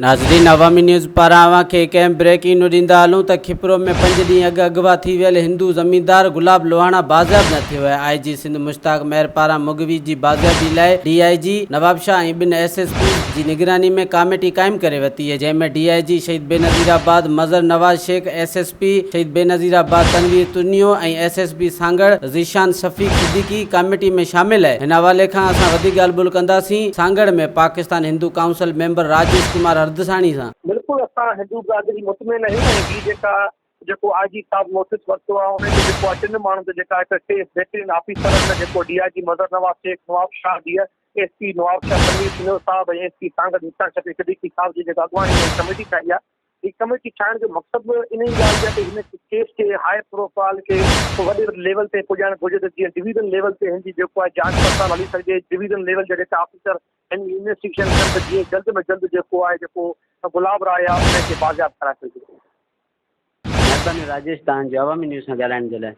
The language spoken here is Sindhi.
ناظرين عوامي نيوز پاران اوهان کي هڪ اهم بريڪنگ نيوز ڏيندا هلون ته کپرو ۾ پنج ڏينهن اڳ اغوا ٿي ويل هندو زميندار گلاب لوهاڻا بازياب نه ٿيو آهي آء جي سنڌ مشتاق مهر پاران مغوي جي بازيابي لاء ڊي I جي نوابشاهه ۽ ٻن ايس ايس پيز جي نگراني ۾ ڪاميٽي قائم ڪري ورتي آهي جنهن ۾ ڊي I جي Shaheed Benazirabad Mazhar Nawaz Shaikh S S P Shaheed Benazirabad Tanveer Tunio ۽ S S P Sanghar Zeeshan Shafiq Siddiqui committee ۾ شامل آهي هن حوالي کان اسان وڌيڪ ڳالهه ٻولهه ڪنداسين سانگهڙ ۾ پاڪستان هندو ڪائونسل ميمبر راجيش ڪمار هردساڻي سان. بلڪل اسان هندو برادري مطمئن آهيون ۽ هي جيڪا جيڪو آء جي صاحب نوٽيس ورتو آهي ان تي جيڪو آهي ٽن ماڻهن تي جيڪا هڪ ٽي بهترين آفيسرن جيڪو D I G Mazhar Nawaz Shaikh Nawab Shah D S P Nawab Shah Tanveer Tunio صاحب ۽ ايس پي سانگهڙ ذيشان شفيق صديقي صاحب جي جيڪا اڳواڻي ۾ ڪميٽي ٺاهي آهي هي ڪميٽي ٺاهڻ جو مقصد به انهي ڳالهه جي آهي ته هن ڪيس کي هاء پروفائل کي وڏي ليول تي پڄائڻ گهرجي ته جيئن ڊويزن ليول تي هن جي جيڪو آهي جاچ پڙتال هلي سگهجي ڊويزن ليول جا جيڪا آفيسر هن جي انويسٽيگيشن ڪن ته جيئن جلد ۾ جلد جيڪو آهي جيڪو گلاب راء آهي ان کي بازياب ڪرائي سگهجي. مهرباني راجيش توهان جو عوامي نيوز سان ڳالهائڻ جي لاء.